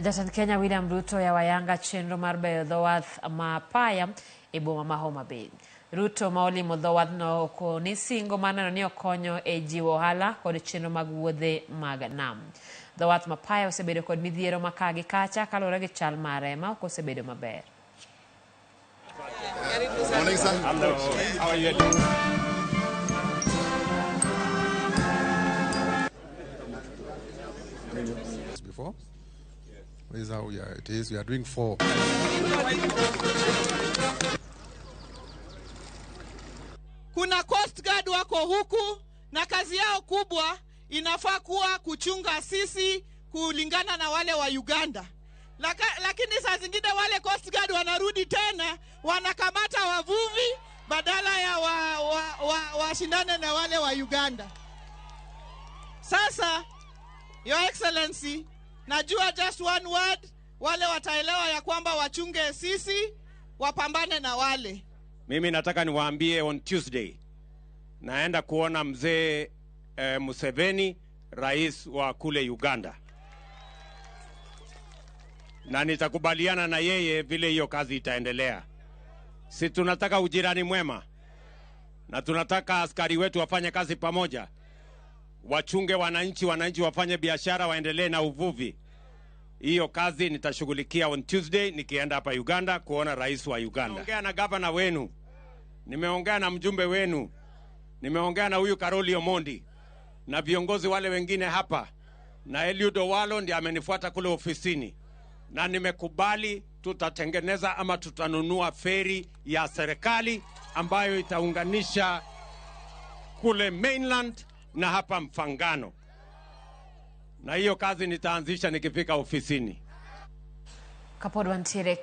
Jatend Kenya William Ruto yawo ayanga chenro mar beyo dho wath ma Paya e boma ma Homa Bay. Ruto ma olimo dho wadhno okoni singo mar neno ni okonyo e jiwo ohala kod chenro mag wuodhe mag nam. Dho wath ma Paya osebedo kod midhiero ma ka gi kacha kaluwore gi chal mare ma ok osebedo maber. Morning, sir. Hello. How are you doing? Before. This is how we are, it is. We are doing four. Kuna Coast Guard wako huku na kazi yao kubwa inafaa kuwa kuchunga sisi kulingana na wale wa Uganda. Lakini saa zingine wale Coast Guard wanarudi tena wanakamata wavuvi badala ya washindane wa na wale wa Uganda. Sasa, Your Excellency, najua just one word, wale wataelewa ya kwamba wachunge sisi, wapambane na wale. Mimi nataka niwaambie on Tuesday naenda kuona mzee Museveni, rais wa kule Uganda, na nitakubaliana na yeye vile hiyo kazi itaendelea. Si tunataka ujirani mwema, na tunataka askari wetu wafanye kazi pamoja, wachunge wananchi, wananchi wafanye biashara, waendelee na uvuvi. Hiyo kazi nitashughulikia on Tuesday nikienda hapa Uganda kuona rais wa Uganda. Nimeongea na gavana wenu, nimeongea na mjumbe wenu, nimeongea na huyu Karoli Omondi na viongozi wale wengine hapa, na Eliud Owalo ndiye amenifuata kule ofisini, na nimekubali tutatengeneza ama tutanunua feri ya serikali ambayo itaunganisha kule mainland na hapa Mfangano, na hiyo kazi nitaanzisha nikifika ofisini. Kapod wantiere.